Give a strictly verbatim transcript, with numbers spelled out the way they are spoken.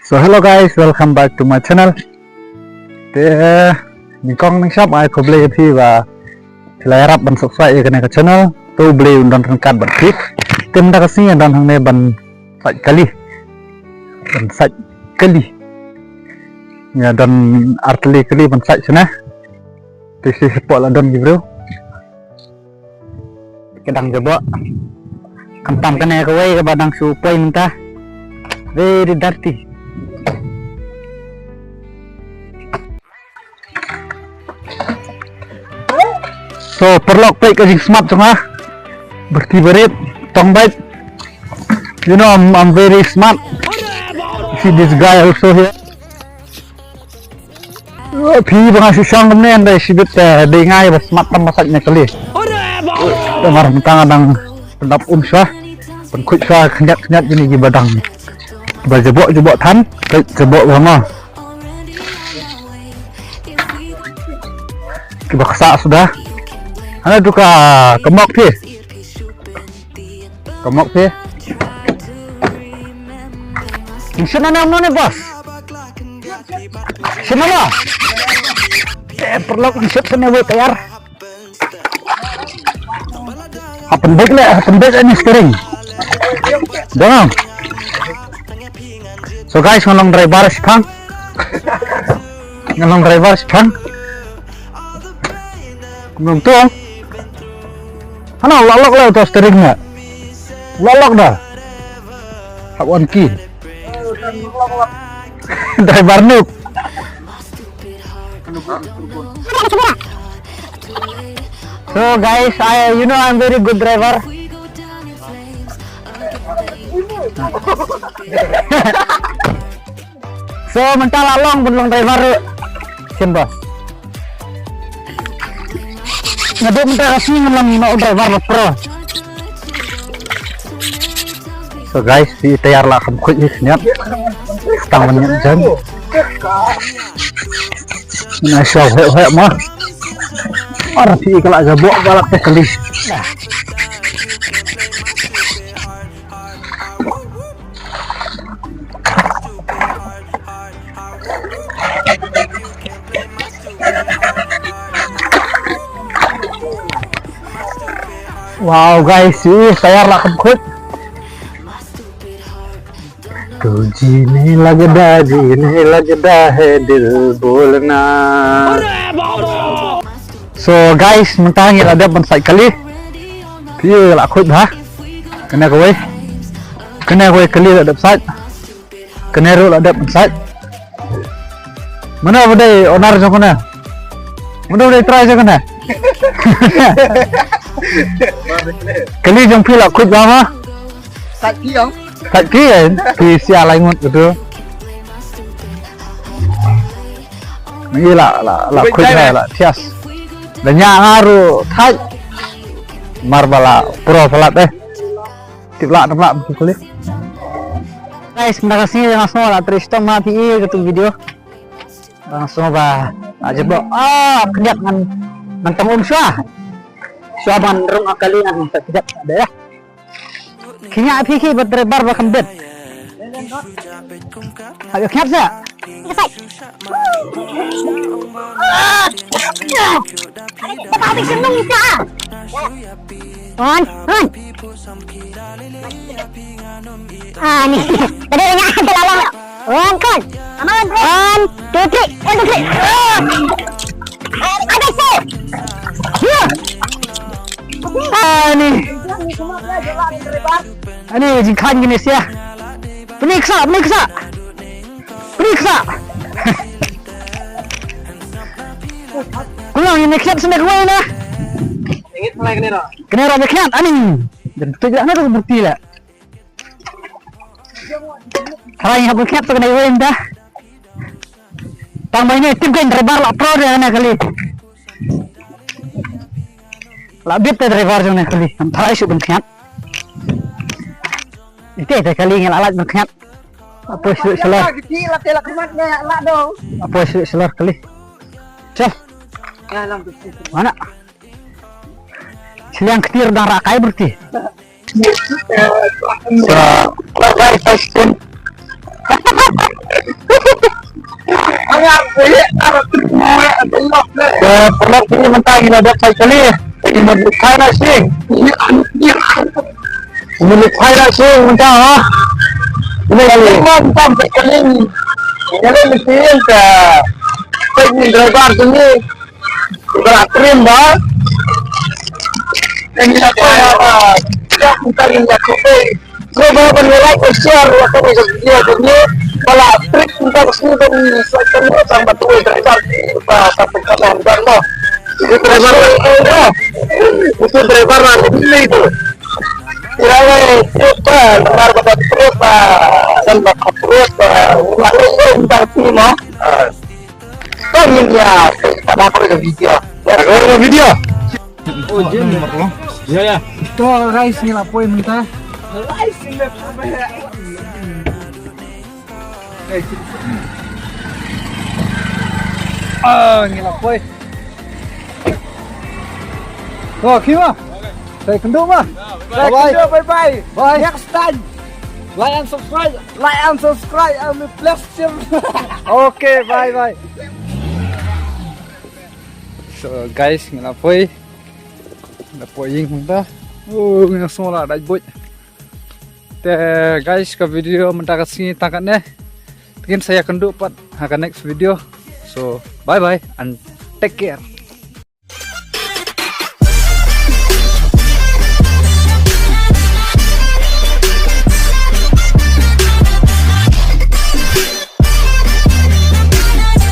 So hello guys, welcome back to my channel. Te nyngkong nyngshap ai khublei ïa phi ba phi la ïarap ban subscribe ïa kane ka channel. To U Blei un don ryngkat bad phi. Te mynta ka sngi don hangne ban sait kali. Ban sait kali. Ïa don artylli kali ban sait shane. Te shi shapoh la don ki briew. Ka dang jaboh. Khamtam kane kawei kaba dang shu poi mynta. Very dirty. So paralok, peit ka jingsmart jong nga. Berti barit, tong bait. You know, I'm, I'm very smart. See this guy also here. Phi ba nga shu shong kumne, hynrei shibit te dei nga ba smat tam ba sait ne kali. Te mar mynta nga dang pyndap um shuwa, pynkhuid shuwa khyndiat khyndiat kine kiba dang, kiba jaboh jaboh than, peit jaboh ba mo. Kiba ksah suda. Hana tu ka, ka mok phi. Ka mok phi. Ngin shim na ne, boss? Shim na ne? Eh, paralok, ngin shim na ne, wei tayar. Hap pynbeit leh, hap pynbeit leh ni steering. Dong. So guys, nga long driver shipang. Nga long driver shipang. Nong tu. Hana, la lock la uto steering na. La lock da. Hap on key. Driver noob. So guys, I, you know, I'm very good driver. So mynta la long bun long driver ruh. Sien boss. Nga dei mynta ka sngi ngan long noh driver ba pro. So guys, phi tayar la kham khuid hi khniat. Tang ban ñiat jan. Na shuwa heh heh ma. Ar phi ka la jaboh ba la te kali. Wow guys, ih, tayar la kham khuid. Tu jeene lagda, jeene lagda hai dil bolna. So guys, mynta ngi la dep ban sait kali. Phi la khuid ha. Kane kawei. Kane kawei kali la dep sait. Kane ruh la dep ban sait. Mano ba dei owner jong kane? Mano ba dei trai jong kane? Kali jong phi la khuid ba ma? Sait phi ong. Sait phi eh. Phi sia lai ngut gitu. Ni la la la khuid hai la thias. Da nya nga ruh thait. Mar ba la pro palat eh. Tip lah, tip lah, betul kali. Guys, mynta ka sngi nga sngew la trei shitom ma phi ïa katu video. Nga sngew ba la jaboh. Ah, khyndiat ngan, ngan tang um shuwa. Shuwa ban rung kali ngan tang khyndiat da ïa. Khyndiat phi ki ba driver ba kham bet. Ayo khyndiat sa. One, one. Ah, ni. Tadi dah nak, dah lalang. One, one. One, two, three. One, two, three. Ah. Ada sih. Ah, ni. Ani jingkhan kine sia. Peniksa, peniksa. Peniksa. Kulang ini kiat sini kau ini. Ingit mulai kene ro. Kene ro kiat ani. Dan tu je na tu berti lah. Trai hab kiat tu kena iwin dah. Tang ba ini tim kan driver la pro dia na kali. La bit te driver jong ne kali. Am tharai shu ban khniat. Ite te kali ngi la lait ban khniat. Apoi shu shalor. Ki la te la khmat ne la do. Apoi shu shalor kali. Chal. Ya lang tu. Mana? Shiliang ktir dang rakai berti. Sa, rakai pastun. Paralok kine mynta ngi la dep phai kali. Ngi mut leit phai na sing. Ngi mut leit phai na sing mynta ha. Ngi mut leit phai kali. Ngi mut leit phai kali. Ngi mut leit phai kali. Ba la trim ba. Ngi la koy ba. Ngi la koy. Ko ba ban like, share, wa ka video jong ngi. Ba la trim ba shu ban sa ka ni tang ba tu driver ba sa pun ka ban ban mo. Itu driver. Itu driver lah ini itu. Kira le, itu ba bar ba trip ba dan ba trip ba. Wa le ba ni mo. Ba ni ya. Ba ko video. Ba ko video. Oh, Jim. Ya, ya. To guys, ngi la poi mynta. Ah, ngi la poi. To, khie ma. Sa ïakynduh ma. Bye bye. Bye bye. Bye. Next time. Like and subscribe. Like and subscribe and please share. Okay, bye bye. So guys, ngi la poi. Ngi la poi ïing mynta. Oh, ngi la sngew la dait buit. Te guys, ka video mynta ka sngi tang katne. Te ngin sa ïakynduh pat ha ka next video. So bye bye and take care.